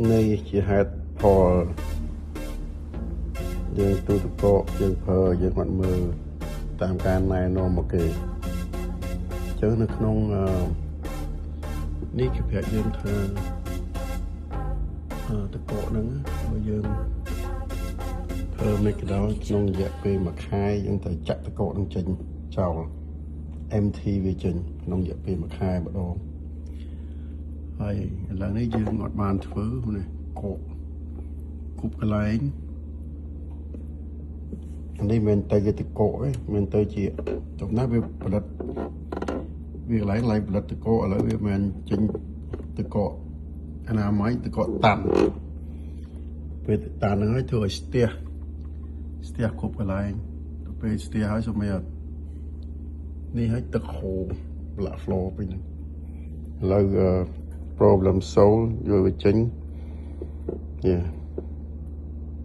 នេះជាហេតុផលយើងទូទឹកកកយើងប្រើយើងអត់មើលតាមការណែនាំមកគេអញ្ចឹងនៅក្នុងនេះគេប្រាប់យើងថាទឹកកកហ្នឹងបើយើងធ្វើមិនក៏ដោយក្នុងរយៈពេលមួយខែយើងត្រូវចាក់ទឹកកកហ្នឹងចេញចោល MT វាចេញក្នុងរយៈពេលមួយខែម្ដងហើយឥឡូវនេះយើងអត់បានធ្វើនេះកកគប់កន្លែងនេះមិនទៅជាទឹកកកទេមិនទៅជាចំណាស់វាផលិតវាកន្លែងឡើងផលិតទឹកកកឥឡូវវាមិនចេញទឹកកកអនាម័យទឹកកកតាន់ពេលតាន់ហ្នឹងហើយធ្វើឲ្យស្ទះស្ទះគ្រប់កន្លែងទៅពេលស្ទះហើយសូមឲ្យនេះឲ្យទឹកហូរ black flow ពេញហ្នឹងឥឡូវ problem solve យកវាចេញ yeah.